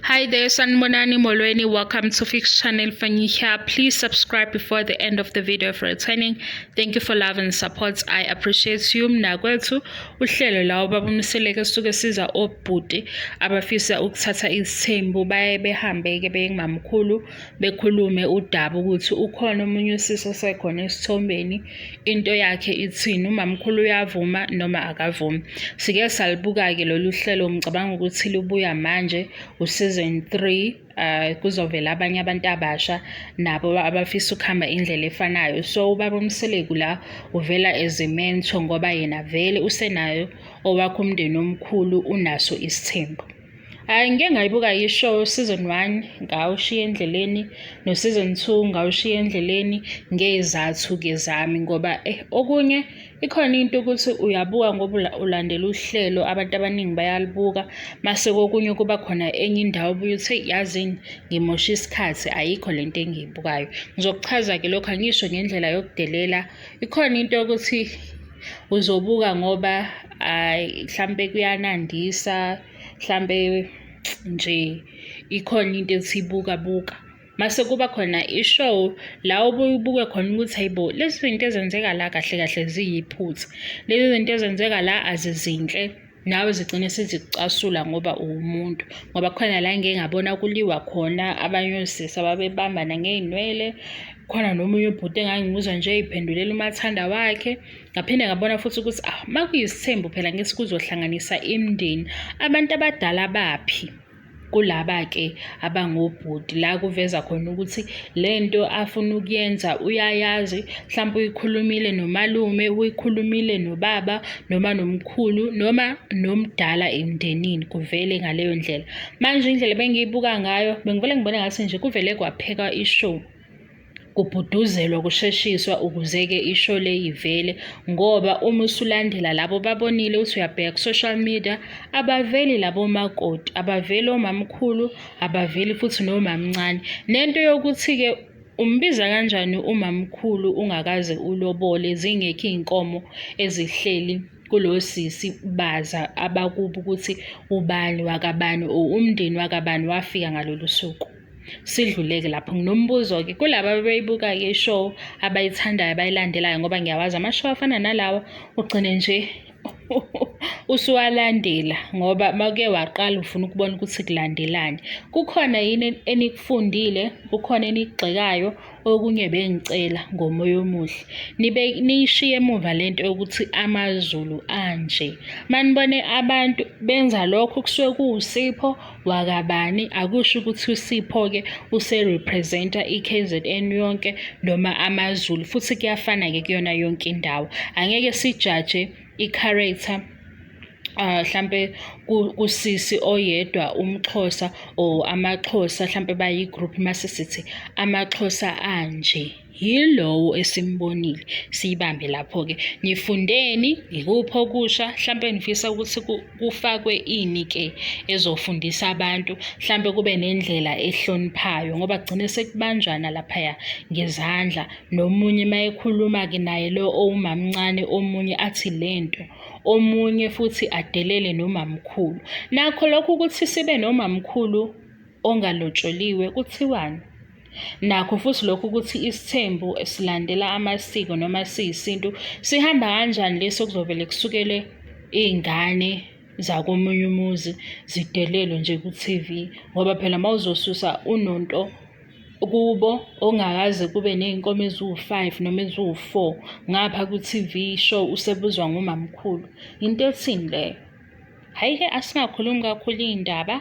Hi there, Sanibonani Molweni. Welcome to Fix Channel Fanny here. Please subscribe before the end of the video for returning. Thank you for love and support. I appreciate you. Mnakwethu, uhlelo la ubaba uMseleku suke siza obhuti abafisa ukuthatha isithembu baye behambe-ke beye kumamkhulu bekhulume udaba ukuthi ukhona omunye usisi osekhona esithombeni into yakhe ithini umamkhulu uyavuma noma akavumi. Sike salibuka-ke lolu hlelo ngicabanga ukuthi lubuya manje u-season 3 kuzovela abanye abantu abasha nabo abafisa ukuhamba indlela efanayo. So ubaba uMseleku la uvela as a mentor ngoba yena vele usenayo owakhe umndeni omkhulu unaso isithembu. Hhayi ngike ngayibuka i-show season 1 ngawushiya endleleni no-season 2 ngawushiya endleleni ngey'zathu-ke zami ngoba okunye ikhona into ukuthi uyabuka ngoba ulandela uhlelo abantu abaningi bayalibuka mase kokunye kuba khona enye indawo obuye uthi eyi yazini ngimosha isikhathi ayikho lento engiyibukayo. Ngizokuchaza-ke lokhu angisho ngendlela yokudelela. Ikhona into yokuthi uzobuka ngoba hhayi mhlampe kuyanandisa mhlampe nje ikhona into ethi buka buka. Mase kuba khona i-show la obuye ubuke khona ukuthi hayibo lezi zinto ezenzeka la kahle kahle ziyiphutha. Lezi zinto ezenzeka la azizinhle nawe zigcine sezikucasula ngoba uwumuntu. Ngoba khona la engike ngabona kuliwa khona abanye osisi ababebambana ngey'nwele, khona nomunye ubhuti engangimuzwa nje ey'phendulela umathanda wakhe. Ngaphinde ngabona futhi ukuthi ah uma kuyisithembu phela ngithi kuzohlanganisa imindeni, abantu abadala baphi kulaba-ke abangobhuti la kuveza khona ukuthi le nto afuna ukuyenza uyayazi mhlawumpe uyikhulumile nomalume, uyikhulumile nobaba noma nomkhulu noma nomdala emndenini kuvele ngaleyo ndlela. Manje indlela ebengiyibuka ngayo bengivele ngibone ngathi nje kuvele kwaphekwa i-show. Kubhuduzelwa kusheshiswa ukuze-ke isho le ivele ngoba uma usulandela labo babonile ukuthi uyabheka ku-social media abaveli labo makoti, abaveli omamkhulu, abaveli futhi nomamncane. Nento yokuthi-ke umbiza kanjani umamkhulu ungakaze ulobole zingekho iy'nkomo ezihleli kulo sisi baza abakubo ukuthi ubani wakabani or umndeni wakabani wafika ngalolu suku. Sidluleke lapho nginombuzo-ke kulaba abebeyibuka-ke i-show abayithandayo abayilandelayo ngoba ngiyawazi ama-show afana nalawa ugcine nje usuwalandela ngoba mawuke waqala ufuna ukubona ukuthi kulandelani. Kukhona yini enikufundile, kukhona enikugxekayo okunye bengicela ngomoya omuhle nibe niyishiye emuva lento yokuthi amaZulu anje. Manibone abantu benza lokho kusuke kuwusipho wakabani akusho ukuthi uSipho-ke use-represent-a i-K_Z_N yonke noma amaZulu futhi kuyafana-ke kuyona yonke indawo. Angeke sijaje i-character hlampe kusisi oyedwa umXhosa or amaXhosa hlampe bayi-group mase sithi amaXhosa anje. Yilowo esimbonile siyibambe lapho-ke. Nifundeni, ikuphi okusha, hlampe nifisa ukuthi kufakwe ini-ke ezofundisa abantu, hlampe kube nendlela ehloniphayo ngoba kugcine sekubanjwana laphaya ngezandla nomunye uma ekhuluma-ke naye lo owumamncane omunye athi lento, omunye futhi adelele nomamkhulu. Nakho lokhu ukuthi sibe nomamkhulu ongalotsholiwe kuthiwani? Nakho futhi lokhu ukuthi isithembu silandela amasiko noma siyisintu sihamba kanjani lesi okuzovele kusukele iy'ngane zakomunye umuzi zidelelwe nje ku-T_V ngoba phela uma uzosusa unonto kubo ongakaze kube ney'nkomo eziwu-5 noma eziwu-4 ngapha ku-T_V show usebuzwa ngumamkhulu. Into ethini leyo? Hhayi-ke asingakhulumi kakhulu iy'ndaba.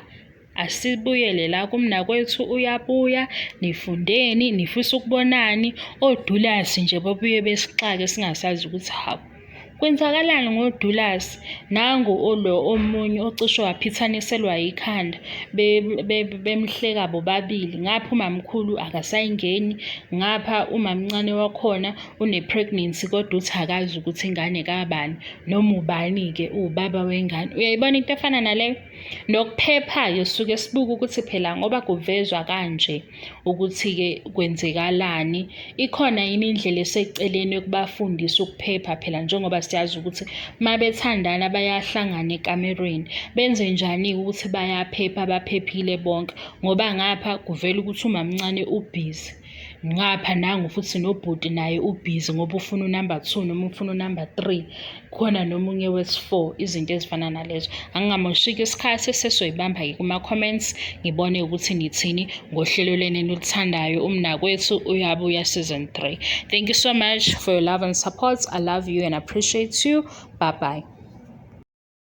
Asibuyele la kumnakwethu uyabuya, nifundeni, nifisa ukubonani, oDulasi nje babuye besixake singasazi ukuthi hawu kwenzakalani ngoDulasi. Nangu lo omunye ocishe waphithaniselwa yikhanda bemhleka bobabili. Ngapha umamkhulu akasayingeni, ngapha umamncane wakhona une-pregnancy kodwa uthi akazi ukuthi ingane kabani noma ubani-ke uwubaba wengane. Uyayibona into efana naleyo? Nokuphepha-ke suke sibuke ukuthi phela ngoba kuvezwa kanje ukuthi-ke kwenzekalani, ikhona yini indlela eseceleni yokubafundisa ukuphepha phela njengoba siyazi ukuthi uma bethandana bayahlangana ekamerweni. Benze njani-ke ukuthi bayaphepha, baphephile bonke ngoba ngapha kuvela ukuthi umamncane ubhizi. Ngapha nangu futhi nobhuti naye ubhizi ngoba ufuna unumber 2 noma ufuna unumber 3 khona nomunye wesi-4 izinto ezifana nalezo. Angingamoshiki isikhathi sesoyibamba-ke kuma-comments ngibone ukuthi nithini ngohlelo leni eniluthandayo uMnakwethu Uyabuya season 3. Thank you so much for your love and support. I love you and appreciate you. Bye bye.